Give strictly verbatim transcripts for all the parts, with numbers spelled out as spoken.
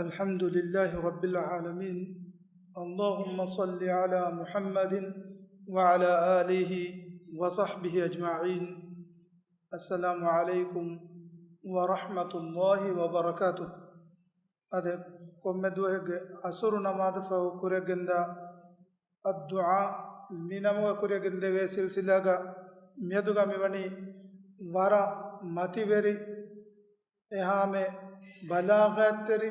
الحمد لله رب العالمين. اللهم صل على محمد وعلى آله وصحبه أجمعين. السلام عليكم ورحمة الله وبركاته. އަދި ކޮންމެ ދުވަހެއްގެ އަސުރު ނަމާދަށް ފަހު ކުރެގެންދާ އައްދުޢާ މި ނަމުގަ ކުރިއަށް ގެންދެވޭ ސިލްސިލާގަ މިއަދުގަ މިވަނީ ވަރަށް މަތިވެރި، އެހާމެ ބަލާޣަތްތެރި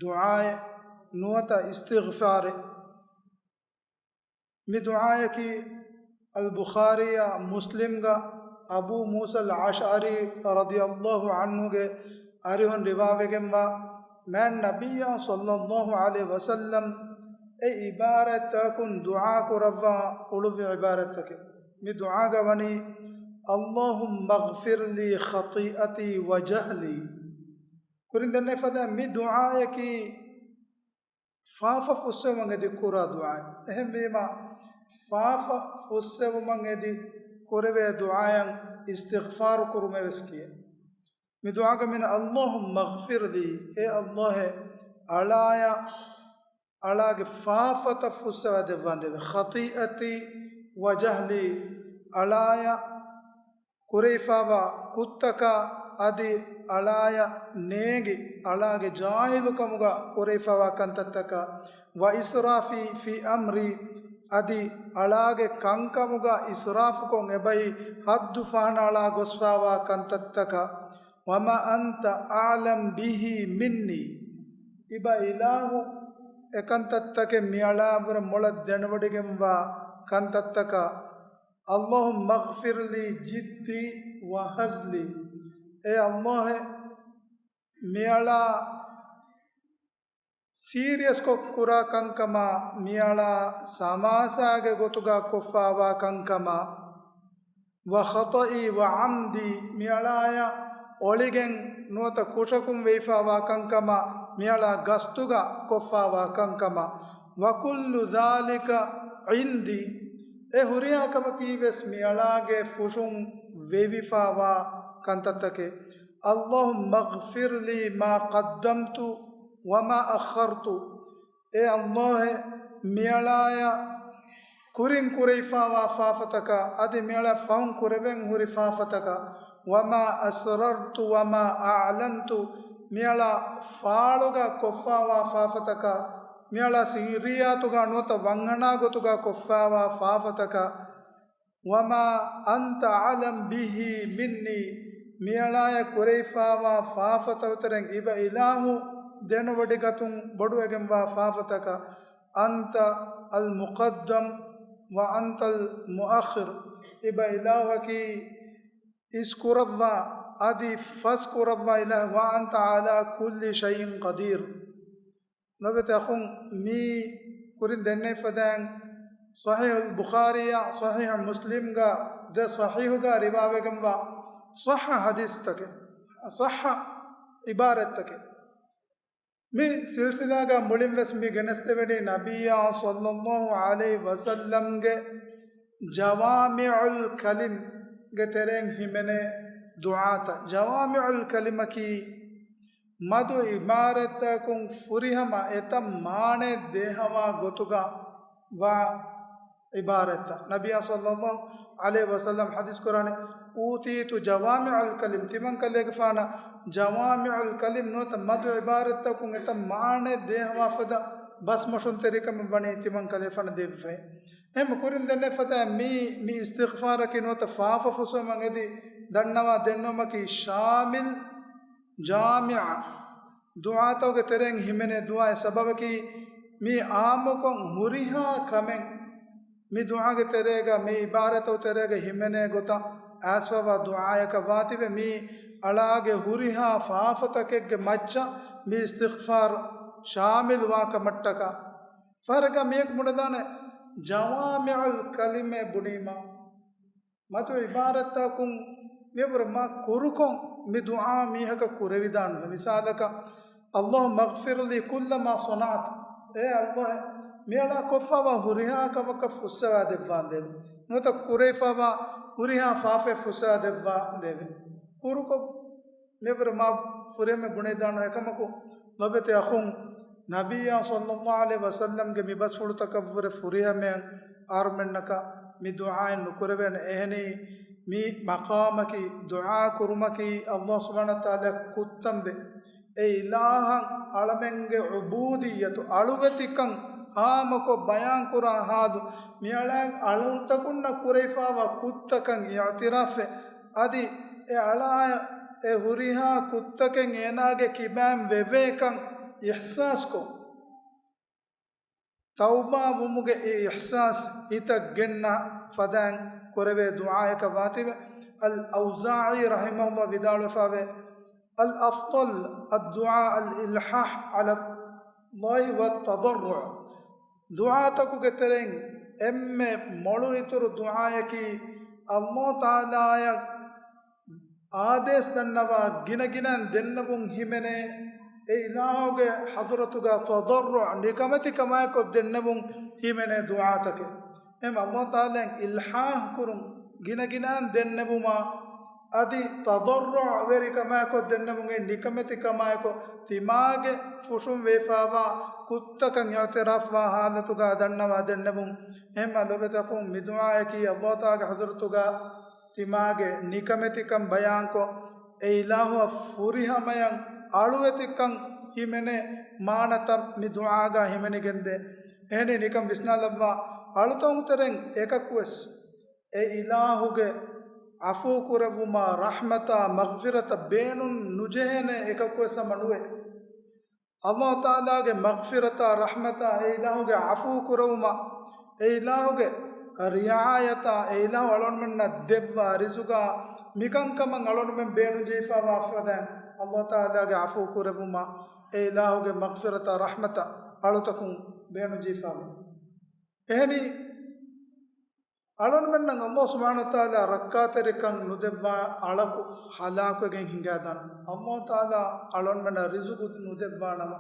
ދުޢާއެއް ނުވަތަ އިސްތިޣްފާރެއް. މި ދުޢާއަކީ އަލް ބުޚާރީއާ މުސްލިމްގަ އަބޫ މޫސަލް އަޝްޢަރީ ރަޟިޔަﷲ ޢަންހުގެ އަރިހުން ރިވާވެގެންވާ މާތް ނަބިއްޔާ ޞައްލަﷲ ޢަލައިހި ވަސައްލަމް އެ ޢިބާރާތްތަކުން ދުޢާ ކުރައްވާ އުޅުއްވި ޢިބާރާތްތަކެއް. މި ދުޢާގަ ވަނީ، اللهم اغفر لي خطيئتي وجهلي. ކުރިން ދެންނެވި ފަދަ މި ދުޢާއަކީ ފާފަ ފުއްސެވުމަށް އެދި ކުރާ ދުޢާއެއް. އެހެންވީމަ، ފާފަ ފުއްސެވުމަށް އެދި ކުރެވޭ ދުޢާއަށް އިސްތިޣްފާރު ކުރުމޭ ވެސް ކިޔޭ. މި ދުޢާގަ މިނަ، اللهم اغفر لي، އޭ ﷲ، އަޅާޔަށް އަޅާގެ ފާފަތައް ފުއްސަވާ ދެއްވާނދެވެ. خطيئتي وجهلي، އަޅާޔަށް ކުރެވިފާވާ ކުށްތަކާ އަދި އަޅާޔަށް ނޭނގި އަޅާގެ ޖާހިލުކަމުގަ ކުރެވިފާވާ ކަންތައްތަކާ، وإسرافي في أمري، އަދި އަޅާގެ ކަންކަމުގަ އިސްރާފުކޮށް އެބަހި ހައްދު ފަހަނައަޅާ ގޮސްފާވާ ކަންތައްތަކާ، وما أنت أعلم به مني، އިބަ އިލާހު އެކަންތައްތަކެއް މިއަޅާއަށްވުރެ މޮޅަށް ދެނެވޮޑިގެންވާ ކަންތައްތަކާ، اللهم اغفر لي جدي وهزلي، އޭ ﷲ، މިއަޅާ ސީރިއަސްކޮށް ކުރާ ކަންކަމާ، މިއަޅާ ސަމާސާގެ ގޮތުގަ ކޮށްފާވާ ކަންކަމާ، وخطئي وعمدي، މިއަޅާޔަށް އޮޅިގެން ނުވަތަ ކުށަކުން ވެވިފާވާ ކަންކަމާ، މިއަޅާ ގަސްތުގަ ކޮށްފާވާ ކަންކަމާ، وكل ذلك عندي، އެ ހުރިހާ ކަމަކީ ވެސް މިއަޅާގެ ފުށުން ވެވިފާވާ ކަންތައްތަކެއް. اللهم اغفر لي ما قدمت وما أخرت، އޭ ﷲ، މިއަޅާޔަށް ކުރިން ކުރެވިފާވާ ފާފަތަކާ، އަދި މިއަޅާ ފަހުން ކުރެވެން ހުރި ފާފަތަކާ، وما أسررت وما أعلنت، މިއަޅާ ފާޅުގަ ކޮށްފާވާ ފާފަތަކާ، މިއަޅާ ސިއްރިއްޔާތުގަ ނުވަތަ ވަންހަނާ ގޮތުގަ ކޮށްފާވާ ފާފަތަކާ، وما أنت أعلم به مني، މިއަޅާޔަށް ކުރެވިފާވާ ފާފަތައް އުތުރެން އިބަ އިލާހު ދެނެވޮޑިގަތުން ބޮޑުވެގެންވާ ފާފަތަކަށް، أنت المقدم وأنت المؤخر، އިބަ އިލާހަކީ އިސްކުރައްވާ އަދި ފަސްކުރައްވާ އިލާހު، وأنت على كل شيء قدير. ލޮބުވެތި އަޚުން، މީ ކުރިން ދެންނެވި ފަދައިން ޞަޙީޙުލް ބުޚާރީއާ ޞަޙީޙު މުސްލިމްގަ ދެ ޞަޙީޙުގަ ރިވާވެގެންވާ ޞައްޙަ ޙަދީޘްތަކެއް، ޞައްޙަ ޢިބާރަތްތަކެއް. މި ސިލްސިލާގަ މުޅިން ވެސް މި ގެނެސްދެވެނީ ނަބިއްޔާ ޞައްލައްލާހު ޢަލައިހި ވަސައްލަމްގެ ޖަވާމިޢުލް ކަލިމްގެ ތެރެއިން ހިމެނޭ ދުޢާތައް. ޖަވާމިޢުލް ކަލިމަކީ މަދު ޢިބާރަތްތަކުން ފުރިހަމަ އެތައް މާނައެއް ދޭހަވާ ގޮތުގަ ވާ ޢިބާރަތްތައް. ނަބިއްޔާ ޞައްލައްލާހު ޢަލައިހި ވަސައްލަމް ޙަދީޘް ކުރާނެ، "أوتيت جوامع الكلم"، ތިމަން ކަލޭގެފާނަށް ޖަވާމިޢުލް ކަލިމް ނުވަތަ މަދު ޢިބާރަތްތަކުން އެތައް މާނައެއް ދޭހަވާ ފަދަ ބަސްމޮށުންތެރިކަމެއް ވަނީ ތިމަން ކަލޭފާނަށް ދެއްވިފައި. އެހެން ކުރިން ދެންނެވި ފަދައިން މި، މި އިސްތިޣްފާރަކީ ނުވަތަ ފާފަ ފުސްވުމަށް އެދި ދަންނަވާ ދެންނެވުމަކީ ޝާމިލް، ޖާމިޢު ދުޢާތަކުގެ ތެރެއިން ހިމެނޭ ދުޢާއެއް. ސަބަބަކީ މީ އާއްމުކޮށް ހުރިހާ ކަމެއް މި ދުޢާގެ ތެރޭގަ، މި ޢިބާރަތު ތެރޭގަ ހިމެނޭ ގޮތަށް އައިސްފަވާ ދުޢާއަކަށް ވާތީވެ، މީ އަޅާގެ ހުރިހާ ފާފަތަކެއްގެ މައްޗަށް މި އިސްތިޣްފާރު ޝާމިލު ވާ ކަމަށްޓަކާ. ފަހަރަކަށް މިއަކު ބުނެދާނެ ޖަވާމިޢުލް ކަލިމޭ ބުނީމާ، މަދު ޢިބާރަތްތަކުން މިއަށްވުރެ މާ ކުރުކޮށް މި ދުޢާ މީހަކަށް ކުރެވިދާނެ. މިސާލަކަށް، "اللهم اغفر لي كل ما صنعت"، އޭ ﷲ، މިއަޅާ ކޮށްފާވާ ހުރިހާ ކަމަކަށް ފުއްސަވާ ދެއްވާނދޭވެ. ނުވަތަ ކުރެވިފާވާ ހުރިހާ ފާފައެއް ފުއްސަވާ ދެއްވާނދޭވެ. ކުރުކޮށް މިއަށްވުރެ މާ ފުރިހަމަ ބުނެދާނެ އެކަމަކު، ލޮބެތި އަޚުން، ނަބިއްޔާ ޞައްލައްލާހު ޢަލައިހި ވަސައްލަމްގެ މި ބަސްފުޅުތަކަށްވުރެ ފުރިހަމަޔަށް އަހަރުމެންނަކަށް މި ދުޢާއެއް ނުކުރެވޭނެ. އެހެނީ، މި މަޤާމަކީ، ދުޢާ ކުރުމަކީ ﷲ ސުބްޙާނަހޫ ވަތަޢާލާ ކުއްތަންވެ، އެ އިލާހަށް އަޅަމެންގެ ޢުބޫދިއްޔަތު، އަޅުވެތިކަން ހާމަކޮށް ބަޔާންކުރާ ޙާލު، މިއަޅާ އަޅުތަކުންނަށް ކުރެވިފާވާ ކުށްތަކަށް އިޢުތިރާފްވެ، އަދި އެ އަޅާއަށް އެ ހުރިހާ ކުށްތަކެއް އޭނާގެ ކިބައިން ވެވޭކަން އިޙްސާސްކޮށް، ތައުބާ ވުމުގެ އެ އިޙްސާސް ހިތަށް ގެންނަ ފަދައިން ކުރެވޭ ދުޢާއަކަށް ވާތީވެ. އަލް އައުޒާޢީ ރަޙިމަހުﷲ ވިދާޅުވެފާވޭ، الأفضل الدعاء الإلحاح على الله والتضرع. ދުޢާތަކުގެ ތެރެއިން އެންމެ މޮޅު އިތުރު ދުޢާއަކީ، ﷲ ތަޢާލާއަށް އާދޭސް ދަންނަވާ ގިނަގިނައިން ދެންނެވުން ހިމެނޭ، އެ އިލާހުގެ ޙަޟްރަތުގަ ތަޟައްރުޢު، ނިކަމެތިކަމާއެކު ދެންނެވުން ހިމެނޭ ދުޢާތަކެއް. އެހެން ﷲ ތަޢާލާއަށް އިލްޙާޙް ކުރުން، ގިނަގިނައިން ދެންނެވުމާ، އަދި ތަޟައްރުޢުވެރިކަމާއެކު ދެންނެވުން، އެ ނިކަމެތިކަމާއެކު ތިމާގެ ފުށުން ވެފާވާ ކުށްތަކަށް އިޢުތިރާފްވާ ޙާލަތުގަ ދަންނަވާ ދެންނެވުން. އެހެންމަ ލޮބެތި އަޚުން، މި ދުޢާއަކީ ﷲ ތަޢާލާގެ ޙަޟްރަތުގަ ތިމާގެ ނިކަމެތިކަން ބަޔާންކޮށް، އެ އިލާހުއަށް ފުރިހަމަޔަށް އަޅުވެތިކަން ހިމެނޭ މާނަތައް މި ދުޢާގަ ހިމެނިގެންދޭ. އެހެނީ ނިކަން ވިސްނާލައްވާ، އަޅުތަކުން ތެރެއިން އެކަކުވެސް އެ އިލާހުގެ ޢަފޫކުރެއްވުމާ، ރަޙްމަތާ، މަޣްފިރަތަށް ބޭނުން ނުޖެހޭނެ އެކަކުވެސް ހަމަ ނުވޭ. ﷲ ތަޢާލާގެ މަޣްފިރަތާ، ރަޙްމަތާ، އެ އިލާހުގެ ޢަފޫ ކުރެވުމާ، އެ އިލާހުގެ ރިޢާޔަތާ، އެ އިލާހު އަޅުގަނޑުމެންނަށް ދެއްވާ ރިޒުގާ، މިކަންކަމަށް އަޅުގަނޑުމެން ބޭނުންޖެހިފާވާ ފަދައިން، ﷲ ތަޢާލާގެ ޢަފޫ ކުރެވުމާ، އެ އިލާހުގެ މަޣްފިރަތާ، ރަޙްމަތަށް އަޅުތަކުން ބޭނުންޖެހިފާވޭ. އެހެނީ، އަޅުގަނޑުމެންނަށް ﷲ ސުބްޙާނަހޫ ވަތަޢާލާ ރައްކާތެރިކަން ނުދެއްވާ އަޅަކު ހަލާކުވެގެން ހިނގާދާނެ. ﷲ ތަޢާލާ އަޅުގަނޑުމެންނަށް ރިޒުގު ނުދެއްވާނަމަ،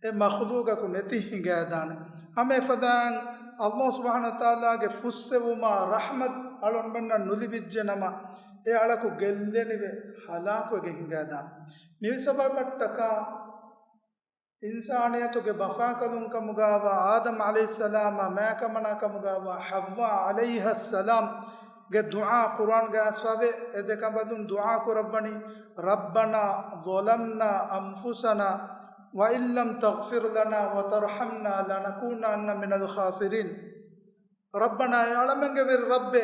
އެ މަޚްލޫޤަކު ނެތި ހިނގާދާނެ. ހަމަ އެފަދައިން ﷲ ސުބްޙާނަހޫ ވަތަޢާލާގެ ފުއްސެވުމާ، ރަޙްމަތް އަޅުގަނޑުމެންނަށް ނުލިބިއްޖެ ނަމަ، އެ އަޅަކު ގެއްލެނިވެ ހަލާކުވެގެން ހިނގާދާނެ. މި ސަބަބަށްޓަކާ އިންސާނިއްޔަތުގެ ބަފާކަލުން ކަމުގާވާ އާދަމް ޢަލައިހިއްސަލާމާ މާތްކަމަނާ ކަމުގާވާ ޙައްވާ ޢަލައިހައްސަލާމްގެ ދުޢާ ޤުރްއާންގަ އައިސްފަވޭ. އެ ދެކަނބަލުން ދުޢާ ކުރައްވަނީ، رَبَّنَا ظَلَمْنَا أَنْفُسَنَا وَإِنْ لَمْ تَغْفِرْ لَنَا وَتَرْحَمْنَا لَنَكُونَنَّ مِنَ الْخَاسِرِينَ. ރައްބަނާ، އެ އަޅަމެންގެ ވެރި ރައްބޭ،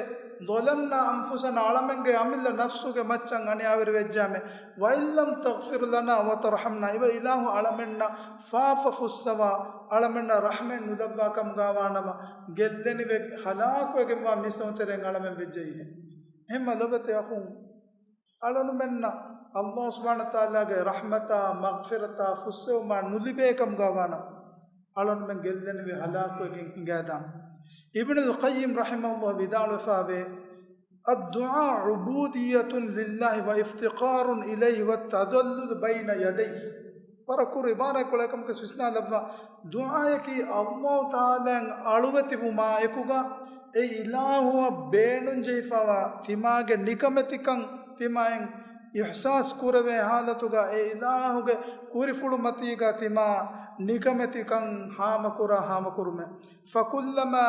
ޒަލަމްނާ އަންފުސަނާ، އަޅަމެންގެ އަމިއްލަ ނަފްސުގެ މައްޗަށް އަނިޔާވެރި ވެއްޖާމެ، ވައިން ލަމް ތަޣްފިރް ލަނާ ވަތަރްޙަމްނާ، އިބަ އިލާހު އަޅަމެންނަށް ފާފަ ފުއްސަވާ، އަޅަމެންނަށް ރަޙްމެއް ނުލައްވާ ކަމުގާވާނަމަ، ގެއްލެނިވެ ހަލާކުވެގެންވާ މިސްއުންތެރެއިން އަޅަމެން ވެއްޖައީހެން. އެހެންމަ ލޮބެތި އަޚުން، އަޅަނުމެންނަށް ﷲ ސުބްޙާނަހޫ ވަތަޢާލާގެ ރަޙްމަތާ، މަޣްފިރަތާ، ފުއްސެވުމާ ނުލިބޭ ކަމުގާވާނަމަ، އަޅަނުމެން ގެއްލެނިވެ ހަލާކުވެގެން ހިނގާދާނެ. އިބްނުލް ޤައްޔިމް ރަޙިމަހުﷲ ވިދާޅުވެފާވޭ، الدعاء عبودية لله وافتقار إليه والتذلل بين يديه. ވަރަށް ކުރު އިބާރާތްކޮޅެއް ކަމުގަ ވިސްނާލައްވާ. ދުޢާއަކީ ﷲ ތަޢާލާއަށް އަޅުވެތިވުމާ އެކުގަ އެ އިލާހުއަށް ބޭނުންޖެހިފަވާ ތިމާގެ ނިކަމެތިކަން ތިމާއިން އިޙްސާސް ކުރެވޭ ޙާލަތުގަ އެ އިލާހުގެ ކުރިފުޅުމަތީގަ ތިމާ ނިކަމެތިކަން ހާމަކުރާ ހާމަކުރުމެއް. فكلما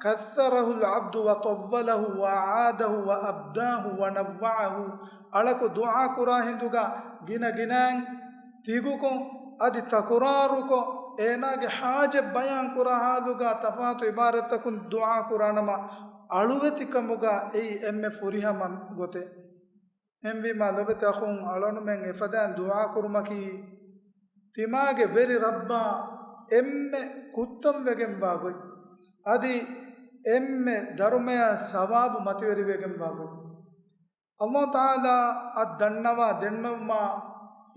كثره العبد وطوله وأعاده وأبداه ونوعه، އަޅަކު ދުޢާ ކުރާ ހިނދުގަ ގިނަ ގިނައިން ތިގުކޮށް، އަދި ތަކުރާރުކޮށް، އޭނާގެ ޙާޖަތް ބަޔާން ކުރާ ޙާލުގަ ތަފާތު ޢިބާރަތްތަކުން ދުޢާ ކުރާނަމަ، އަޅުވެތިކަމުގަ އެއީ އެންމެ ފުރިހަމަ ގޮތެއް. އެހެންވީމާ ލޮބެތި އަޚުން، އަޅަނުމެން އެފަދައިން ދުޢާ ކުރުމަކީ، ތިމާގެ ވެރި ރައްބާ އެންމެ ކުއްތަންވެގެންވާ ގޮތް، އަދި އެންމެ ދަރުމަޔާ ސަވާބު މަތިވެރިވެގެންވާ ގޮތް. ﷲ ތަޢާލާ އަށް ދަންނަވާ ދެންނެވުމާ،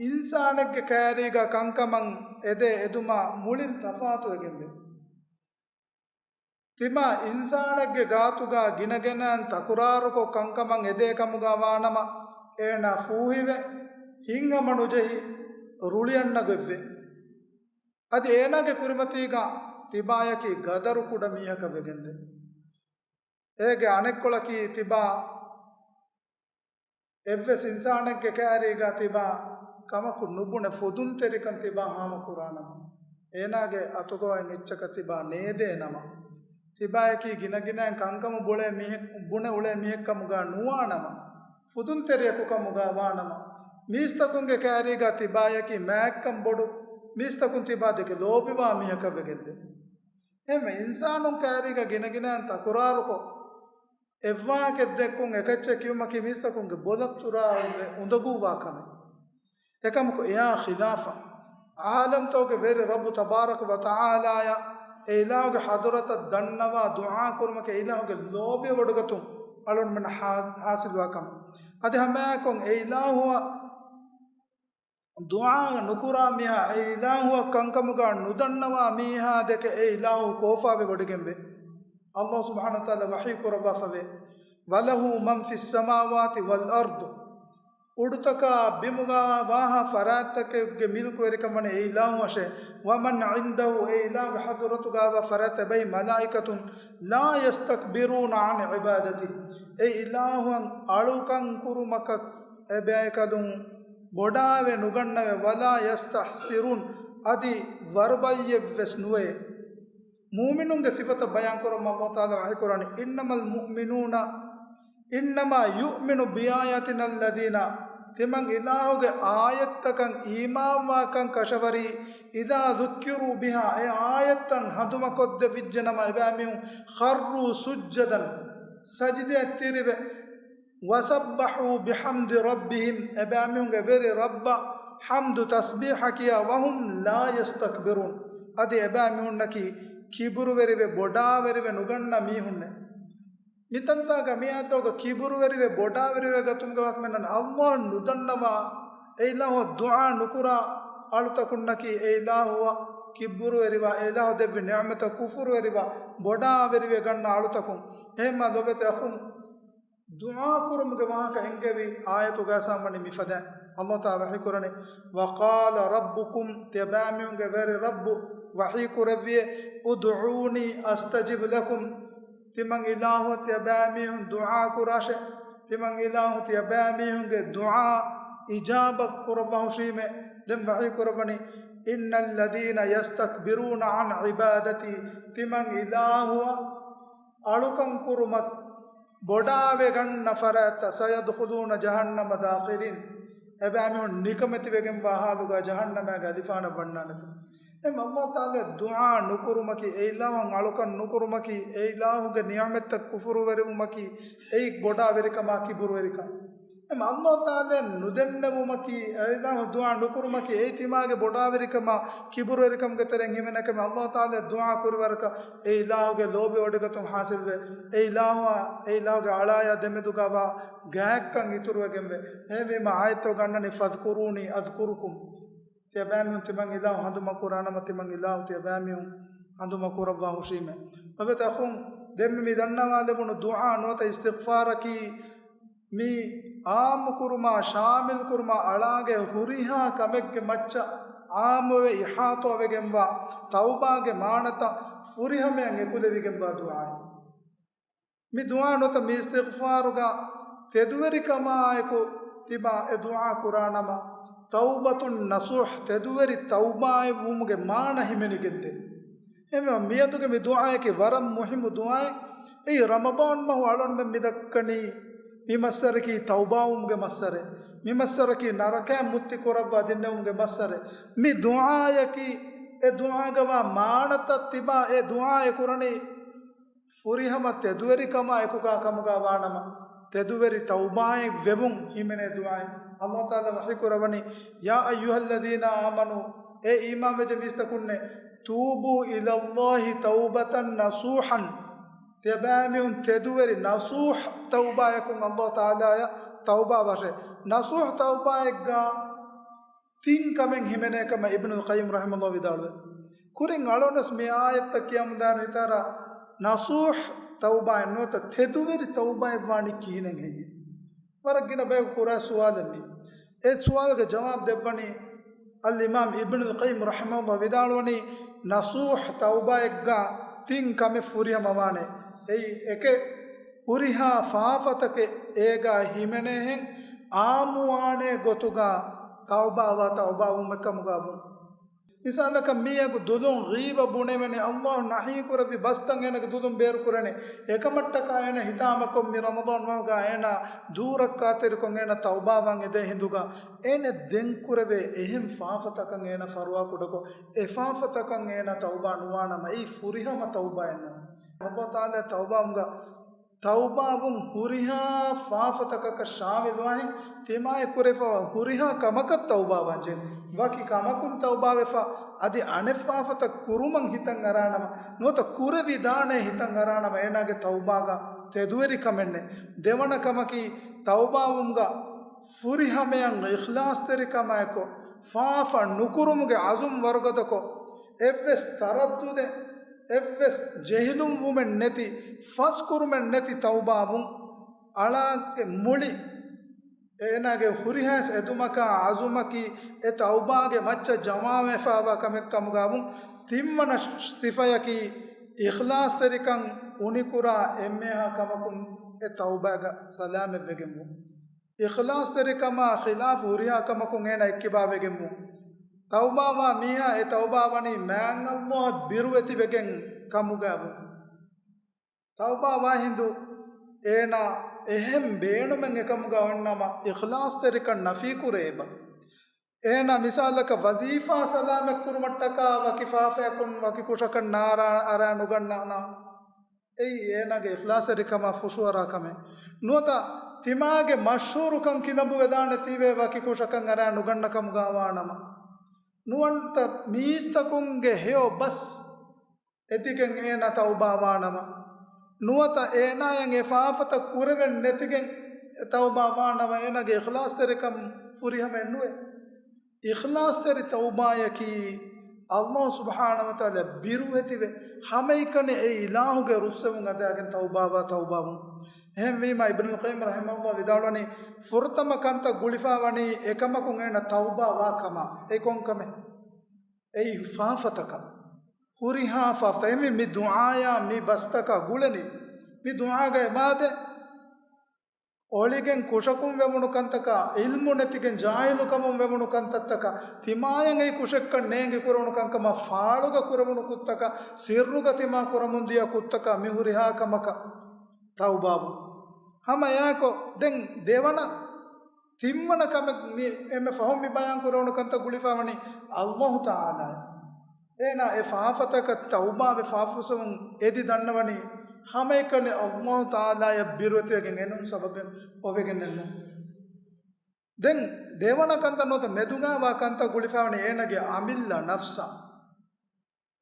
އިންސާނެއްގެ ކައިރީގަ ކަންކަމަށް އެދޭ އެދުމާ މުޅިން ތަފާތުވެގެންވޭ. ތިމާ އިންސާނެއްގެ ގާތުގަ ގިނަގިނައިން ތަކުރާރުކޮށް ކަންކަމަށް އެދޭ ކަމުގަ ވާނަމަ، އޭނާ ފޫހިވެ، ހިތްހަމަނުޖެހި، ރުޅިއަންނަ ގޮތްވޭ. އަދި އޭނާގެ ކުރިމަތީގަ ތިބާޔަކީ ގަދަރު ކުޑަ މީހަކަށް ވެގެންދޭ. އޭގެ އަނެއްކޮޅަކީ ތިބާ އެއްވެސް އިންސާނެއްގެ ކައިރީގަ ތިބާ ކަމަކު ނުބުނެ ފުދުންތެރިކަން ތިބާ ހާމަކުރާނަމަ، އޭނާގެ އަތުގަވައިން އެއްޗަކަށް ތިބާ ނޭދޭނަމަ، ތިބާޔަކީ ގިނަގިނައިން ކަންކަމު ބުޅޭ މީހެއް، ބުނެ އުޅޭ މީހެއްކަމުގާ ނުވާނަމަ، ފުދުންތެރިޔަކު ކަމުގާ ވާނަމަ، މީސްތަކުންގެ ކައިރީގާ ތިބާޔަކީ މާތްކަން ބޮޑު، މީސްތަކުން ތިބާ ދެކެ ލޯބިވާ މީހަކަށް ވެގެންދޭ. އެހެންވެ، އިންސާނުން ކައިރީގަ ގިނަގިނައިން ތަކުރާރުކޮށް، އެއްވާހަކައެއް ދެއްކުން އެކައްޗެއް ކިޔުމަކީ މީސްތަކުންގެ ބޮލަށް ތުރާވެ އުނދަގޫވާ ކަމެއް. އެކަމަކު އެއާ ޚިލާފަށް، ޢާލަމްތަކުގެ ވެރި ރައްބު ތަބާރަކަ ވަ ތަޢާލާޔަށް އެ އިލާހުގެ ޙަޟްރަތަށް ދަންނަވާ ދުޢާ ކުރުމަކީ އެ އިލާހުގެ ލޯބި ވޮޑިގަތުން އަޅުންމެން ޙާ-، ޙާޞިލުވާ ކަމެއް. އަދި ހަމައެކަން އެ އިލާހުއަށް ދުޢާ ނުކުރާ މީހާ، އެ އިލާހުއަށް ކަންކަމުގާ ނުދަންނަވާ މީހާ ދެކެ އެ އިލާހު ކޯފާވެ ވޮޑިގެންވޭ. ﷲ ސުބްޙާނަހޫ ވަތަޢާލާ ވަޙީ ކުރައްވާފަވޭ، "وَلَهُ مَنْ فِي السَّمَاوَاتِ وَالْأَرْضِ." އުޑުތަކާ ބިމުގާ ވާހާ ފަރާތްތަކެއްގެ މިލްކުވެރިކަން ވަނީ އެ އިލާހުއަށޭ. "وَمَنْ عِنْدَهُ." އެ އިލާހުގެ ޙަޟްރަތުގާވާ ފަރާތް ބައި މަލާއިކަތުން، "لَا يَسْتَكْبِرُونَ عَنْ عِبَادَتِهِ." އެ އިލާހުއަށް އަޅުކަން ކުރުމަކަށް އެބައިކަލުން ބޮޑާވެ ނުގަންނަވޭ، "وَلَا يَسْتَحْسِرُونَ." އަދި ވަރުބައްޔެއްވެސް ނުވޭ. މުއުމިނުންގެ ސިފަތައް ބަޔާންކުރަމުން ﷲ ތަޢާލާ ވަޙީކުރާނީ، "إِنَّمَا الْمُؤْمِنُونَ، إِنَّمَا يُؤْمِنُ بِآيَاتِنَا الَّذِينَ." ތިމަން އިލާހުގެ އާޔަތްތަކަށް އީމާންވާކަން ކަށަވަރީ، "إِذَا ذُكِّرُوا بِهَا." އެ އާޔަތްތައް ހަނދުމަކޮށްދެވިއްޖެނަމަ އެބައިމީހުން، "خَرُّوا سُجَّدًا." ސަޖިދައަށް ތިރިވެ، "وَسَبَّحُوا بِحَمْدِ رَبِّهِمْ." އެބައިމީހުންގެ ވެރި ރައްބަށް ޙަމްދު ތަސްބީޙަކިޔާ، "وَهُمْ لَا يَسْتَكْبِرُونَ." އަދި އެބައިމީހުންނަކީ ކިބުރުވެރިވެ ބޮޑާވެރިވެ ނުގަންނަ މީހުންނޭ. މިތަންތާގަ މިއާޔަތުގަ ކިބުރުވެރިވެ ބޮޑާވެރިވެ ގަތުމުގެ ވާހަކަ މިނަން ﷲ ނުދަންނަވާ، އެ އިލާހު ދުޢާ ނުކުރާ އަޅުތަކުންނަކީ އެ އިލާހުއަށް ކިބުރުވެރިވާ، އެ އިލާހު ދެއްވި ނިޢުމަތަށް ކުފުރުވެރިވާ، ބޮޑާވެރިވެ ގަންނަ އަޅުތަކުން. އެހެންމާ ލޮބެތި އަޚުން، ދުޢާ ކުރުމުގެ ވާހަކަ އެންގެވި އާޔަތުގައި ސާމަނި މިފަދައިން ﷲ ތަޢާލާ ވަޙީ ކުރަނީ، "وَقَالَ رَبُّكُمْ." ތިޔަބައިމީހުންގެ ވެރި ރައްބު ވަޙީ ކުރެއްވިއޭ، "ادْعُونِي أَسْتَجِبْ لَكُمْ." ތިމަން އިލާހު ތިޔަބައިމީހުން ދުޢާ ކުރާށޭ. ތިމަން އިލާހު ތިޔަބައިމީހުންގެ ދުޢާ އިޖާބަ ކުރައްވާ ހުށީމޭ. ދެން ވަޙީ ކުރައްވަނީ، "إِنَّ الَّذِينَ يَسْتَكْبِرُونَ عَنْ عِبَادَتِي." ތިމަން އިލާހުއަށް އަޅުކަން ކުރުމަށް ބޮޑާވެގަންނަ ފަރާތްތައް، "سَيَدْخُلُونَ جَهَنَّمَ دَاخِرِينَ." އެބައިމީހުން ނިކަމެތިވެގެންވާ ހާލުގަ ޖަހަންނަމާގެ އަލިފާނަށް ވަންނާނެތަ؟ އެހެން ﷲ ތަޢާލާ ދުޢާ ނުކުރުމަކީ، އެ އިލާހު އަޅުކަން ނުކުރުމަކީ، އެ އިލާހުގެ ނިޢުމަތްތައް ކުފުރުވެރިވުމަކީ، އެއީ ބޮޑާވެރިކަމާ ކިބުރުވެރިކަން. އެހެން ﷲ ތަޢާލާ ނުދެންނެވުމަކީ، އެ އިލާހު ދުޢާ ނުކުރުމަކީ، އެއީ ތިމާގެ ބޮޑާވެރިކަމާ ކިބުރުވެރިކަމުގެ ތެރެއިން ހިމެނޭ ކަމެއް. ﷲ ތަޢާލާ ދުޢާ ކުރިވަރަކަށް އެ އިލާހުގެ ލޯބި ވޮޑިގަތުން ޙާޞިލްވޭ. އެ އިލާހު، އެ އިލާހުގެ އަޅާޔާ ދެމެދުގަވާ ގާތްކަން އިތުރުވެގެންވޭ. އެހެންވީމަ އާޔަތުގަ އަންނަނީ، "فَاذْكُرُونِي أَذْكُرْكُمْ." ތިޔަބައިމީހުން ތިމަން އިލާހު ހަނދުމަކުރާނަމަ، ތިމަން އިލާހު ތިޔަބައިމީހުން ހަނދުމަކުރައްވާ ހުށީމޭ. ލޮބެތި އަޚުން، ދެންމެ މި ދަންނަވާލެވުނު ދުޢާ ނުވަތަ އިސްތިޣްފާރަކީ، މި އާއްމުކުރުމާ، ޝާމިލްކުރުމާ، އަޅާގެ ހުރިހާ ކަމެއްގެ މައްޗަށް އާއްމުވެ އިޙާޠާވެގެންވާ، ތައުބާގެ މާނަތައް ފުރިހަމަޔަށް އެކުލެވިގެންވާ ދުޢާއެއް. މި ދުޢާ ނުވަތަ މި އިސްތިޣްފާރުގަ ތެދުވެރިކަމާއެކު ތިބާ އެ ދުޢާ ކުރާނަމަ، ތައުބަތުން ނަޞޫޙް، ތެދުވެރި ތައުބާއެއް ވުމުގެ މާނަ ހިމެނިގެންދޭ. އެހެންވީމަ މިއަދުގެ މި ދުޢާއަކީ ވަރަށް މުހިއްމު ދުޢާއެއް. އެއީ ރަމަޟާން މަހު އަޅުންމެން މި ދައްކަނީ މި މައްސަރަކީ ތައުބާވުމުގެ މައްސަރެއް. މި މައްސަރަކީ ނަރަކައިން މުއްތި ކުރައްވާ ދިންނެވުމުގެ މައްސަރެއް. މި ދުޢާއަކީ އެ ދުޢާގަވާ މާނަތައް ތިބާ އެ ދުޢާ އެ ކުރަނީ ފުރިހަމަ ތެދުވެރިކަމާ އެކުގާ ކަމުގާ ވާނަމަ، ތެދުވެރި ތައުބާއެއް ވެވުން ހިމެނޭ ދުޢާއެއް. ﷲ ތަޢާލާ ވަޙީ ކުރައްވަނީ، "يَا أَيُّهَا الَّذِينَ آمَنُوا." އޭ އީމާންވެއްޖެ މީސްތަކުންނޭ، "تُوبُوا إِلَى اللَّهِ تَوْبَةً نَصُوحًا." ތިޔަބައިމީހުން ތެދުވެރި ނަޞޫޙް ތައުބާއަކުން ﷲ ތަޢާލާއަށް ތައުބާވާށޭ. ނަޞޫޙް ތައުބާއެއްގާ ތިން ކަމެއް ހިމެނޭ ކަމަށް އިބްނުލް ޤައްޔިމް ރަޙިމަހުﷲ ވިދާޅުވޭ. ކުރިން އަޅުގަނޑުވެސް މި އާޔަތްތައް ކިޔަމުންދާނެ ހިތަށް އަރާ، ނަޞޫޙް ތައުބާއެއް ނުވަތަ ތެދުވެރި ތައުބާއެއް ވާނީ ކިހިނެއް ހެއްޔެވެ؟ ވަރަށް ގިނަ ބަޔަކު ކުރާ ސުވާލެއް މީ. އެ ސުވާލުގެ ޖަވާބު ދެއްވަނީ އަލްއިމާމް އިބްނުލް ޤައްޔިމް ރަޙިމަހުﷲ ވިދާޅުވަނީ، ނަޞޫޙް ތައުބާއެއްގާ ތިން ކަމެއް ފުރިހަމަވާނެ. އެއީ އެކެއް، ހުރިހާ ފާފަތަކެއް އޭގާ ހިމެނޭހެން އާއްމުވާނޭ ގޮތުގާ ތައުބާވާ ތައުބާވުމެއް ކަމުގާ ވުން. މިސާލަކަށް މީހަކު ދުލުން ޣީބަ ބުނެވެނީ، ﷲ ނަހީކުރެއްވި ބަސްތައް އޭނަގެ ދުލުން ބޭރުކުރަނީ. އެކަމަށްޓަކާ އޭނަ ހިތާމަކޮށް މި ރަމަޟާން މަހުގަ އޭނަ ދޫރައްކާތެރިކޮށް އޭނަ ތައުބާވާން އެދޭ ހިނދުގަ އޭނަ ދެން ކުރެވޭ އެހެން ފާފަތަކަށް އޭނަ ފަރުވާކުޑަކޮށް، އެ ފާފަތަކަށް އޭނަ ތައުބާ ނުވާނަމަ، އެއީ ފުރިހަމަ ތައުބާއެއް ނޫން. ﷲ ތަޢާލާ ތައުބާވުމުގަ ތައުބާވުން ހުރިހާ ފާފަތަކަކަށް ޝާމިލުވާހެން ތިމާއެއް ކުރެފަވާ ހުރިހާ ކަމަކަށް ތައުބާވާންޖެހޭ. ވަކި ކަމަކުން ތައުބާވެފަ އަދި އަނެއް ފާފަތައް ކުރުމަށް ހިތަށް އަރާނަމަ، ނުވަތަ ކުރެވިދާނޭ ހިތަށް އަރާނަމަ އޭނާގެ ތައުބާގަ ތެދުވެރިކަމެއް ނެތް. ދެވަނަ ކަމަކީ ތައުބާވުމުގަ ފުރިހަމަޔަށް އިޚްލާޞްތެރިކަމާއެކު، ފާފަ ނުކުރުމުގެ އަޒުމް ވަރުގަދަކޮށް، އެއްވެސް ތަރައްދުދެއް، އެއްވެސް ޖެހިލުންވުމެއް ނެތި، ފަސްކުރުމެއް ނެތި ތައުބާވުން. އަޅާގެ މުޅި އޭނާގެ ހުރިހާ އެދުމަކާ، އަޒުމަކީ އެ ތައުބާގެ މައްޗަށް ޖަމާވެފަވާ ކަމެއް ކަމުގާވުން. ތިންވަނަ ސިފަޔަކީ އިޚްލާޞްތެރިކަން އުނިކުރާ އެންމެހާ ކަމަކުން އެ ތައުބާގަ ސަލާމަތްވެގެންވުން. އިޚްލާޞްތެރިކަމާ ޚިލާފު ހުރިހާ ކަމަކުން އޭނާ އެއްކިބާވެގެންވުން. ތައުބާވާ މީހާ އެ ތައުބާ ވަނީ މާތް ﷲއަށް ބިރުވެތިވެގެން ކަމުގާވުން. ތައުބާވާ ހިނދު އޭނާ އެހެން ބޭނުމެއް އެކަމުގަ އޮންނަމަ އިޚްލާޞްތެރިކަން ނަފީކުރެއެބަ. އޭނާ މިސާލަކަށް ވަޒީފާ ސަލާމަތްކުރުމަށްޓަކާ ވަކި ފާފަޔަކުން ވަކި ކުށަކަށް ނާރާ އަރާ ނުގަންނާނަ. އެއީ އޭނާގެ އިޚްލާޞްތެރިކަމާ ފުށުއަރާ ކަމެއް. ނުވަތަ ތިމާގެ މަޝްހޫރުކަން ކިލަނބުވެދާނެތީވެ ވަކި ކުށަކަށް އަރާ ނުގަންނަ ކަމުގާވާނަމަ. ނުވަތަ މީސްތަކުންގެ ހެޔޮ ބަސް އެދިގެން އޭނާ ތައުބާވާނަމަ، ނުވަތަ އޭނާޔަށް އެ ފާފަތައް ކުރެވެން ނެތިގެން އެ ތައުބާވާނަމަ، އޭނާގެ އިޚްލާޞްތެރިކަން ފުރިހަމައެއް ނުވޭ. އިޚްލާޞްތެރި ތައުބާޔަކީ، ﷲ ސުބްޙާނަހޫ ވަތަޢާލާ ބިރުވެތިވެ، ހަމައެކަނި އެ އިލާހުގެ ރުއްސެވުން އަދާގެން ތައުބާވާ ތައުބާވުން. އެހެންވީމަ، އިބްނުލް ޤައްޔިމް ރަޙިމަހުﷲ ވިދާޅުވަނީ، ފުރަތަމަ ކަންތައް ގުޅިފަ ވަނީ އެކަމަކުން އޭނަ ތައުބާވާ ކަމާ. އެ ކޮންކަމެއް؟ އެއީ ފާފަތަކަށް، ހުރިހާ ފާފަތައް. އެހެންވީ މި ދުޢާޔާ މި ބަސްތަކާ ގުޅެނީ، މި ދުޢާގައި މާދެ އޮޅިގެން ކުށަކުން ވެވުނު ކަންތަކާ، ޢިލްމު ނެތިގެން ޖާހިލުކަމުން ވެވުނު ކަންތައްތަކާ، ތިމާޔަށް އެއީ ކުށެއްކަން ނޭނގި ކުރެވުނު ކަންކަމާ، ފާޅުގަ ކުރެވުނު ކުށްތަކާ، ސިއްރުގަ ތިމާ ކުރަމުންދިޔަ ކުށްތަކާ، މި ހުރިހާ ކަމަކަށް ތައުބާވުން. ހަމަ އެއާއެކު ދެން ދެވަނަ ތިންވަނަ ކަމެއް މި އެންމެ ފަހުން މި ބަޔާން ކުރެވުނު ކަންތައް ގުޅިފަ ވަނީ ﷲ ތަޢާލާ. އޭނާ އެ ފާފަތަކަށް ތައުބާވެ ފާފަފުއްސެވުން އެދި ދަންނަވަނީ ހަމައެކަނި ﷲ ތަޢާލާޔަށް ބިރުވެތިވެގެން އެނޫން ސަބަބެއް އޮވެގެންނެއްނު. ދެން ދެވަނަ ކަންތައް ނުވަތަ މެދުގާވާ ކަންތައް ގުޅިފަ ވަނީ އޭނާގެ އަމިއްލަ ނަފްސާ.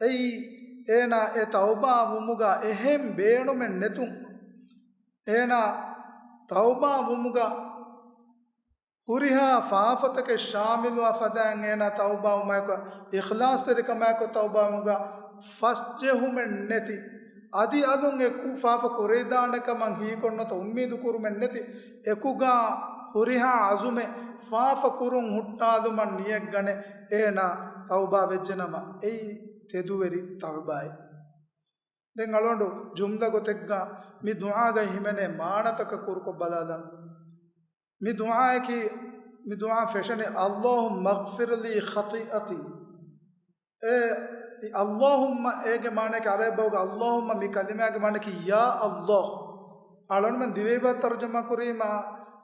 އެއީ، އޭނާ އެ ތައުބާ ވުމުގަ އެހެން ބޭނުމެއް ނެތުން، އޭނާ ތައުބާ ވުމުގަ ހުރިހާ ފާފަތަކެއް ޝާމިލުވާ ފަދައިން އޭނާ ތައުބާ ވުމާއެކު، އިޚްލާޞްތެރިކަމާއެކު ތައުބާ ވުމުގަ ފަސްޖެހުމެއް ނެތި، އަދި އަލުން އެ ކު-، ފާފަ ކުރެވިދާނެ ކަމަށް ހީކޮށް ނުވަތަ އުއްމީދު ކުރުމެއް ނެތި، އެކުގާ ހުރިހާ އަޒުމެއް ފާފަ ކުރުން ހުއްޓާލުމަށް ނިޔަތްގަނެ އޭނާ ތައުބާ ވެއްޖެނަމަ، އެއީ ތެދުވެރި ތައުބާއެއް. ދެން އަޅުގަނޑު ޖުމްލަ ގޮތެއްގަ މި ދުޢާގައި ހިމެނޭ މާނަތަކަށް ކުރުކޮށް ބަލާލަން. މި ދުޢާއަކީ، މި ދުޢާ ފެށެނީ، اللهم اغفر لي خطيئتي. އެ، اللهم އޭގެ މާނައަކީ ޢަރަބި ބަހުގަ اللهم މި ކަލިމާގެ މާނައަކީ ޔާ ﷲ. އަޅުގަނޑުމެން ދިވެހިބަހަށް ތަރުޖަމާ ކުރީމަ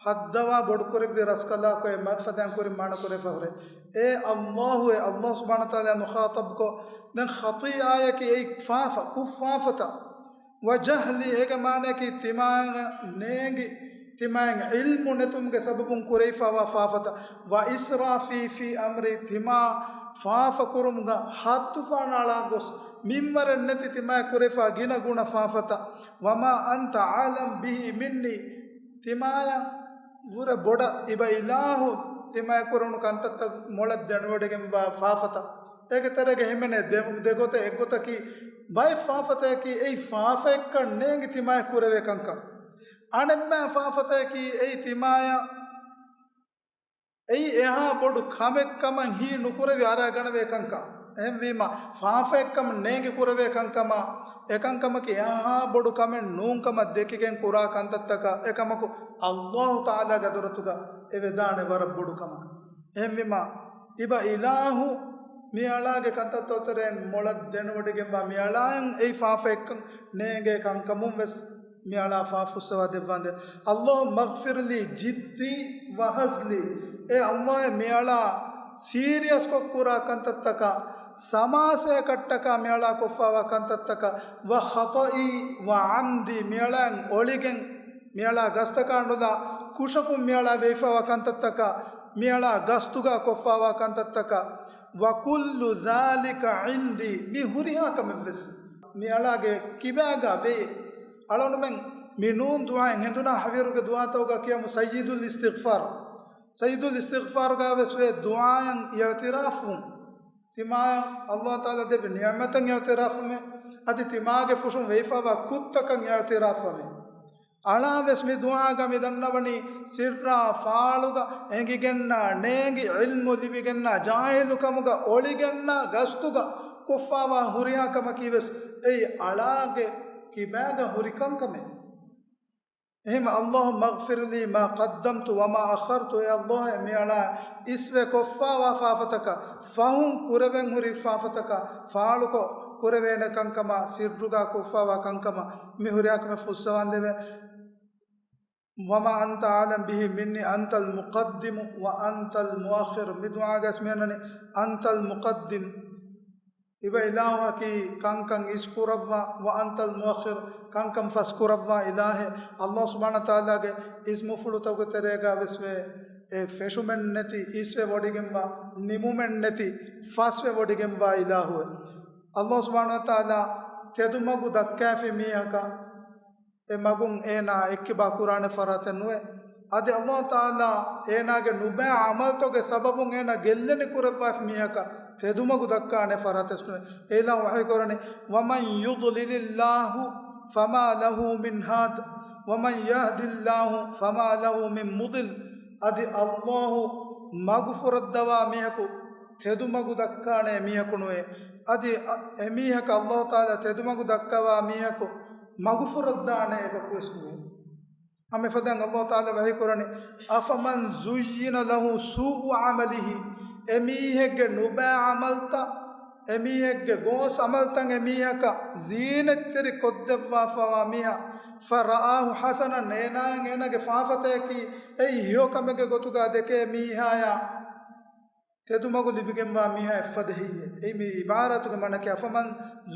ހައްދަވާ ބޮޑުކުރެއްވި ރަސްކަލާކޮއެއް މައްފަދައިން ކުރިން މާނަ ކުރެފަ ހުރޭ. އޭ ﷲ، އޭ ﷲ ސުބްޙާނަހޫ ވަތަޢާލާ މުޚާޠަބްކޮށް، ދެން ޚަޠީޢާއަކީ އެއީ ފާފަ، ކުށް ފާފަތައް. ވަޖަހްލީ، އޭގެ މާނައަކީ ތިމާޔަށް ނޭނގި، ތިމާޔަށް ޢިލްމު ނެތުމުގެ ސަބަބުން ކުރެވިފަވާ ފާފަތައް. ވައިސްރާފީ ފީ އަމްރީ، ތިމާ ފާފަ ކުރުމުގަ ހައްދު ފަނާޅާ ގޮސް މިންވަރެއް ނެތި ތިމާޔަށް ކުރެވިފަ ގިނަ ގުނަ ފާފަތައް. ވަމާ އަންތަ އަޢްލަމް ބިހީ މިންނީ، ތިމާޔަށް ވުރެ ބޮޑަށް އިބަ އިލާހު ތިމާޔަށް ކުރެވުނު ކަންތައްތައް މޮޅަށް ދެނެވޮޑިގެންވާ ފާފަތައް. އޭގެ ތެރޭގަ ހިމެނޭ ދެ-، ދެގޮތެއް. އެއްގޮތަކީ، ބައެއް ފާފަތަކީ އެއީ ފާފައެއްކަން ނޭނގި ތިމާޔަށް ކުރެވޭ ކަންކަން. އަނެއްބައި ފާފަތަކީ އެއީ ތިމާޔަށް އެއީ އެހާ ބޮޑު ކަމެއްކަމަށް ހީ ނުކުރެވި އަރާގަނެވޭ ކަންކަން. އެހެންވީމަ، ފާފައެއްކަމަށް ނޭނގި ކުރެވޭ ކަންކަމާ، އެކަންކަމަކީ އެހާ ބޮޑު ކަމެއް ނޫންކަމަށް ދެކިގެން ކުރާ ކަންތައްތަކާ، އެކަމަކު ﷲ ތަޢާލާގެ ޙަޟްރަތުގަ އެ ވެދާނެ ވަރަށް ބޮޑު ކަމަކަށް. އެހެންވީމާ، އިބަ އިލާހު މިއަޅާގެ ކަންތައްތައް ތެރެއިން މޮޅަށް ދެނެވޮޑިގެންވާ މިއަޅާއަށް އެއީ ފާފައެއްކަން ނޭނގޭ ކަންކަމުން ވެސް މިއަޅާ ފާފަ ފުއްސަވާ ދެއްވާނދޭ. اللهم اغفر لي جدي وهزلي. އޭ އައްލާހޭ، މިއަޅާ ސީރިއަސްކޮށް ކުރާ ކަންތައްތަކާ، ސަމާސަޔަކަށްޓަކާ މިއަޅާ ކޮށްފާވާ ކަންތައްތަކާ، وخطئي وعمدي، މިއަޅާއަށް އޮޅިގެން މިއަޅާ ގަސްތަކާ ނުލާ ކުށަކުން މިއަޅާ ވެއިފާވާ ކަންތައްތަކާ، މިއަޅާ ގަސްތުގާ ކޮށްފާވާ ކަންތައްތަކާ، وكل ذلك عندي، މި ހުރިހާ ކަމެއްވެސް މިއަޅާގެ ކިބާގާ ވޭ. އަޅުގަނޑުމެން މި ނޫން ދުޢާއިން ހެނދުނާ ހަވީރުގެ ދުޢާތަކުގަ ކިޔަމު ސައްޔިދުލް އިސްތިޣްފާރު. ސައްޔިދުލް އިސްތިޣްފާރުގާ ވެސް ވޭ ދުޢާއަށް އިޢުތިރާފު. ތިމާޔަށް އައްލާހު ތަޢާލާ ދެއްވި ނިޢުމަތަށް އިޢުތިރާފުވަމޭ. އަދި ތިމާގެ ފުށުން ވެއިފާވާ ކުށްތަކަށް އިޢުތިރާފުވަމޭ. އަޅާ ވެސް މި ދުޢާގަ މި ދަންނަވަނީ ސިއްރާ ފާޅުގަ އެނގިގެންނާ ނޭނގި ޢިލްމު ލިބިގެންނާ ޖާހިލުކަމުގަ އޮޅިގެންނާ ގަސްތުގަ ކޮށްފާވާ ހުރިހާ ކަމަކީ ވެސް އެއީ އަޅާގެ ކިބާގަ ހުރި ކަންކަމެއް. އެހެން اللهم اغفر لي ما قدمت وما أخرت، އޭ އައްލާހޭ މިއަޅާ އިސްވެ ކޮށްފާވާ ފާފަތަކަށް، ފަހުން ކުރެވެން ހުރި ފާފަތަކަށް، ފާޅުކޮށް ކުރެވޭނެ ކަންކަމާ، ސިއްރުގާ ކޮށްފާވާ ކަންކަމާ، މި ހުރިހާ ކަމެއް ފުއްސަވާނދެވޭ. وما أنت أعلم به مني، أنت المقدم وأنت المؤخر. މި ދުޢާގަސް މިއަންނަނީ، أنت المقدم، އިބަ އިލާހަކީ ކަންކަން އިސްކުރައްވާ، وأنت المؤخر، ކަންކަން ފަސްކުރައްވާ އިލާހެއް. އައްލާހު ސުބްޙާނަހު ވަތަޢާލާގެ އިސްމުފުޅުތަކުގެ ތެރޭގާ ވެސް ވޭ އެ ފެށުމެއް ނެތި، އިސްވެ ވޮޑިގެންވާ، ނިމުމެއް ނެތި، ފަސްވެ ވޮޑިގެންވާ އިލާހުއެއް. އައްލާހު ސުބްޙާނަހު ވަތަޢާލާ ތެދުމަގު ދައްކާފި މީހަކަށް އެ މަގުން އޭނާ އެއްކިބާ ކުރާނެ ފަރާތެއް ނުވޭ. އަދި އައްލާހު ތަޢާލާ އޭނާގެ ނުބައި ޢަމަލުތަކުގެ ސަބަބުން އޭނާ ގެއްލެނި ކުރައްވާފި މީހަކަށް ތެދުމަގު ދައްކާނެ ފަރާތެއް ނުވޭ. އެއިލާހު ވަޙީ ކުރަނީ، ومن يضلل الله فما له من هاد ومن يهد الله فما له من مضل. އަދި އައްލާހު މަގުފުރައްދަވާ މީހަކު ތެދުމަގު ދައްކާނެ މީހަކު ނުވޭ. އަދި އަ-، އެމީހަކަށް އައްލާހު ތަޢާލާ ތެދުމަގު ދައްކަވާ މީހަކު މަގުފުރައްދާނެ އެކަކުވެސް ނުވޭ. ހަމަ އެފަދައިން އައްލާހު ތަޢާލާ ވަޙީ ކުރަނީ، أفمن زين له سوء عمله، އެމީހެއްގެ ނުބައި ޢަމަލުތައް، އެމީހެއްގެ ގޯސް ޢަމަލުތައް އެމީހަކަށް ޒީނަތްތެރި ކޮށްދެއްވާފަވާ މީހާ، فرآه حسنا، އޭނާއަށް އޭނާގެ ފާފަތަކަކީ އެއީ ހެޔޮ ކަމެއްގެ ގޮތުގަ ދެކޭ މީހާޔާ، ތެދުމަގު ލިބިގެންވާ މީހާ އެއްފަދަ ހެއްޔޭ؟ އެއީ މި ޢިބާރާތުގެ މާނައަކީ، أفمن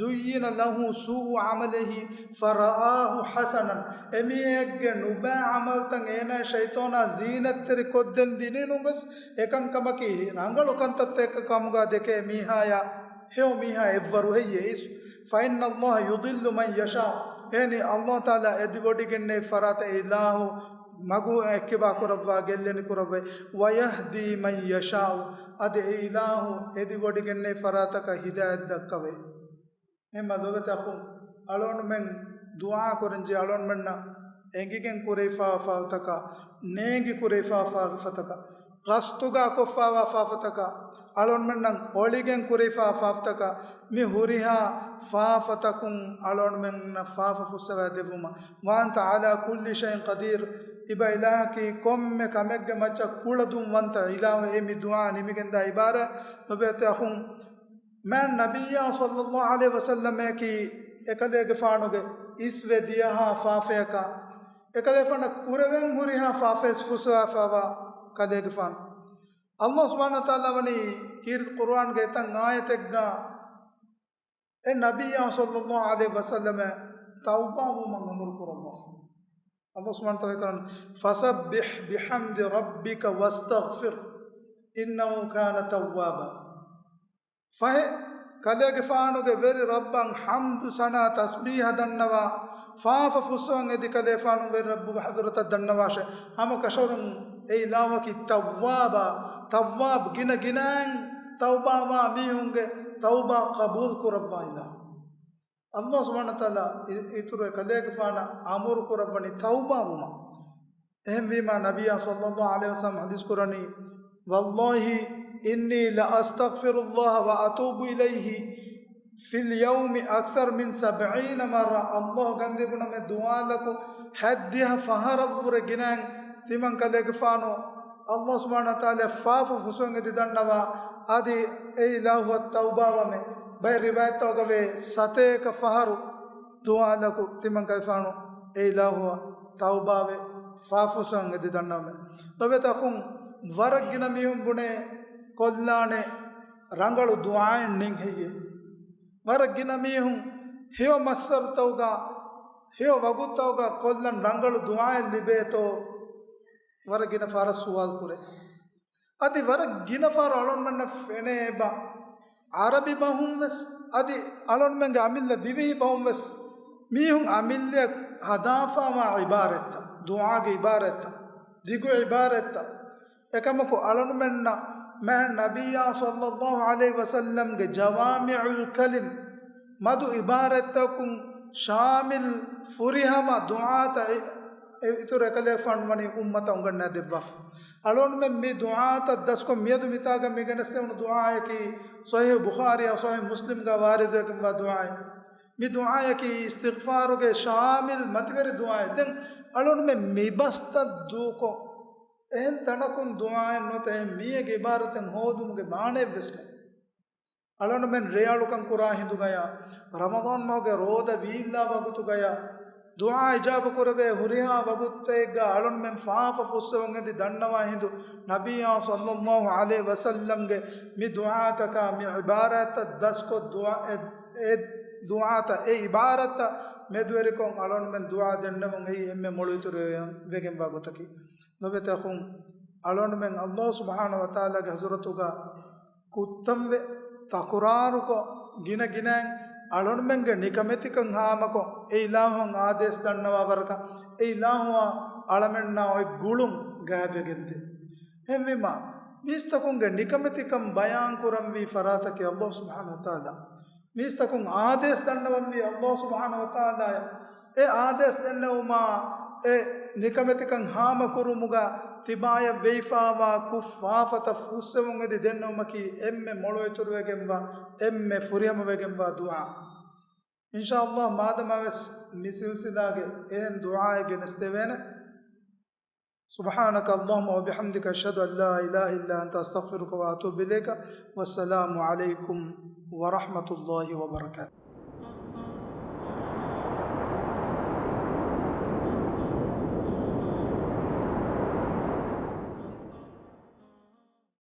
زين له سوء عمله فرآه حسنا، އެމީހެއްގެ ނުބައި ޢަމަލުތައް އޭނާ ޝައިޠާނާ ޒީނަތްތެރި ކޮށްދޭން ދިނީ ނުވެސް، އެކަންކަމަކީ ރަނގަޅު ކަންތައްތަކެއް ކަމުގަ ދެކޭ މީހާޔާ ހެޔޮ މީހާ އެއްވަރު ހެއްޔޭ؟ އިސް، فإن الله يضل من يشاء، އެހެނީ އައްލާހު ތަޢާލާ އެދިވޮޑިގެންނެވި ފަރާތަށް އެ އިލާހު މަގު އެއްކިބާ ކުރައްވާ ގެއްލެނި ކުރައްވައި، ويهدي من يشاء، އަދި އެ އިލާހު އެދިވޮޑިގެންނެވި ފަރާތަކަށް ހިދާޔަތް ދައްކަވައި. އެހެންމަ ލޮބުވެތި އަޚުން، އަޅުގަނޑުމެން ދުޢާ ކުރަންޖެހޭ އަޅުގަނޑުމެންނަށް އެނގިގެން ކުރެވިފާ ފާފަތަކާ، ނޭނގި ކުރެވިފާ ފާފަތަކާ، ގަސްތުގާ ކޮށްފާވާ ފާފަތަކާ، އަޅުގަނޑުމެންނަށް އޮޅިގެން ކުރެވިފާ ފާފަތަކާ، މި ހުރިހާ ފާފަތަކުން އަޅުގަނޑުމެންނަށް ފާފަ ފުއްސަވާ ދެއްވުމަށް. وأنت على كل شيء قدير، އިބަ އިލާހަކީ ކޮންމެ ކަމެއްގެ މައްޗަށް ކުޅަދުންވަންތަ އިލާހު. އެ މި ދުޢާ ނިމިގެންދާ ޢިބާރާތް ލޮބުވެތި އަޚުން، މާތް ނަބިއްޔާ ޞައްލައްލާހު ޢަލައިހި ވަސައްލަމައަކީ އެކަލޭގެފާނުގެ އިސްވެ ދިޔަހާ ފާފަޔަކާ، އެކަލޭގެފާނަށް ކުރެވެން ހުރިހާ ފާފައެއް ފުއްސަވާފަވާ ކަލޭގެފާނު. އައްލާހު ސުބްޙާނަހު ވަތަޢާލާ ވަނީ ކީރިތި ޤުރުއާންގެ އެތައް އާޔަތެއްގަ އެ ނަބިއްޔާ ޞައްލައްލާހު ޢަލައިހި ވަސައްލަމަ ތައުބާވުމަށް އަމުރު ކުރައްވާފަ. އައްލާހު ސުބްޙާނަހު ވަތަޢާލާ ވަޙީ ކުރަން، فسبح بحمد ربك واستغفره إنه كان توابا. ފަހެ، ކަލޭގެފާނުގެ ވެރި ރައްބަށް ޙަމްދު ސަނާ ތަސްބީޙަ ދަންނަވާ، ފާފަ ފުއްސަވަން އެދި ކަލޭފާނު ވެރި ރައްބުގެ ޙަޟްރަތަށް ދަންނަވާށޭ. ހަމަ ކަށަވަރުން އެ އިލާހަކީ ތައްވާބާ، ތައްވާބް ގިނަ ގިނައިން ތައުބާވާ މީހުންގެ ތައުބާ ޤަބޫލު ކުރައްވާ އިލާހު. އައްލާހު ސުބްޙާނަހު ވަތަޢާލާ އި-، އިތުރު އެ ކަލޭގެފާނަށް އަމުރު ކުރައްވަނީ ތައުބާވުމަށް. އެހެންވީމާ، ނަބިއްޔާ ޞައްލައްލާހު ޢަލައިހި ވަސައްލަމަ ޙަދީޘް ކުރަނީ، والله إني لأستغفر الله وأتوب إليه في اليوم أكثر من سبعين مرة. އައްލާހު ގަންދީ ބުނަމޭ، ދުވާލަކު ހަތްދިހަ ފަހަރަށްވުރެ ގިނައިން ތިމަން ކަލޭގެފާނު ﷲ ސުބްޙާނަހޫ ވަތަޢާލާ ފާފަ ފުސްވަން އެދި ދަންނަވާ، އަދި އޭ އިލާހުއަށް ތައުބާވަމޭ. ބައެއް ރިވާޔަތްތަކުގަވޭ ސަތޭކަ ފަހަރު ދުޢާލަކު ތިމަންކަލޭގެފާނު އޭ އިލާހުއަށް ތައުބާވެ، ފާފަ ފުސްވަން އެދި ދަންނަވަމޭ. ލޮބުވެތި އަޚުން، ވަރަށް ގިނަ މީހުން ބުނޭ ކޮށްލާނެ ރަނގަޅު ދުޢާއެއް ނެތް ހެއްޔޭ؟ ވަރަށް ގިނަ މީހުން ހެޔޮ މައްސަރުތަކުގަ، ހެޔޮ ވަގުތުތަކުގަ ކޮށްލަން ރަނގަޅު ދުޢާއެއް ލިބޭތޯ؟ ވަރަށް ގިނަ ފަހަރަށް ސުވާލު ކުރޭ. އަދި ވަރަށް ގިނަ ފަހަރު އަޅުންމެންނަށް ފެނޭ އެބަ، ޢަރަބި ބަހުން ވެސް، އަދި އަޅުންމެންގެ އަމިއްލަ ދިވެހި ބަހުން ވެސް މީހުން އަމިއްލައަށް ހަދާފާވާ ޢިބާރަތްތައް، ދުޢާގެ ޢިބާރަތްތައް، ދިގު ޢިބާރަތްތައް. އެކަމަކު އަޅުންމެންނަށް މާތް ނަބިއްޔާ ޞައްލައްލާހު ޢަލައިހި ވަސައްލަމްގެ ޖަވާމިޢުލް ކަލިމް، މަދު ޢިބާރަތްތަކުން ޝާމިލް ފުރިހަމަ ދުޢާތައް އެ، އެ އިތުރު އެކަލޭގެފާނު ވަނީ އުއްމަތަށް އުނގަންނާ ދެއްވާފަ. އަޅުންމެން މި ދުޢާތައް ދަސްކޮށް މިއަދު މިތާގަ މި ގެނެސްދެވުނު ދުޢާއަކީ ޞަޙީޙު ބުޚާރީއާ ޞަޙީޙު މުސްލިމްގަ ވާރިދުވެގެންވާ ދުޢާއެއް. މި ދުޢާއަކީ އިސްތިޣްފާރުގެ ޝާމިލް މަތިވެރި ދުޢާއެއް. ދެން އަޅުންމެން މި ބަސްތައް ދޫކޮށް، އެހެން ތަނަކުން ދުޢާއެއް ނުވަތަ އެހެން މީހެއްގެ ޢިބާރަތެއް ހޯދުމުގެ މާނައެއްވެސް ނެތް. އަޅުންމެން ރޭއަޅުކަން ކުރާ ހިނދުގަޔާ، ރަމަޟާން މަހުގެ ރޯދަ ވީއްލާ ވަގުތުގަޔާ، ދުޢާ އިޖާބަ ކުރެވޭ ހުރިހާ ވަގުތެއްގަ އަޅުންމެން ފާފަ ފުއްސެވުން އެދި ދަންނަވާ ހިނދު، ނަބިއްޔާ ޞައްލައްލާހު ޢަލައިހި ވަސައްލަމްގެ މި ދުޢާތަކާ މި ޢިބާރާތްތައް ދަސްކޮށް ދުޢާ، އެ، އެ ދުޢާތައް، އެ ޢިބާރާތްތައް މެދުވެރިކޮށް އަޅުންމެން ދުޢާ ދެންނެވުން އެއީ އެންމެ މޮޅު އިތުރު ވެގެންވާ ގޮތަކީ. ލޮބުވެތި އަޚުން، އަޅުންމެން ﷲ ސުބްޙާނަހޫ ވަތަޢާލާގެ ޙަޟްރަތުގަ ކުއްތަންވެ ތަކުރާރުކޮށް، ގިނަ ގިނައިން އަޅުންމެންގެ ނިކަމެތިކަން ހާމަކޮށް، އެ އިލާހުއަށް އާދޭސް ދަންނަވާ ވަރަކަށް، އެ އިލާހުއާ އަޅަމެންނާ އޮތް ގުޅުން ގާތްވެގެން ދޭ. އެހެންވީމާ، މީސްތަކުންގެ ނިކަމެތިކަން ބަޔާން ކުރަންވީ ފަރާތަކީ ﷲ ސުބްޙާނަހޫ ވަތަޢާލާ. މީސްތަކުން އާދޭސް ދަންނަވަންވީ ﷲ ސުބްޙާނަހޫ ވަތަޢާލާއަށް. އެ އާދޭސް ދެންނެވުމާ، އެ ނިކަމެތިކަން ހާމަކުރުމުގަ ތިބާޔަށް ވެއިފާވާ ކުށް ފާފަތައް ފުއްސެވުން އެދި ދެންނެވުމަކީ އެންމެ މޮޅު އިތުރުވެގެންވާ، އެންމެ ފުރިހަމަވެގެންވާ ދުޢާ. އިންޝާﷲ މާދަމާވެސް މި ސިލްސިލާގެ އެހެން ދުޢާއެއް ގެނެސްދެވޭނެ. سبحانك اللهم وبحمدك، أشهد أن لا إله إلا أنت، أستغفرك وأتوب إليك. والسلام عليكم ورحمة الله وبركاته.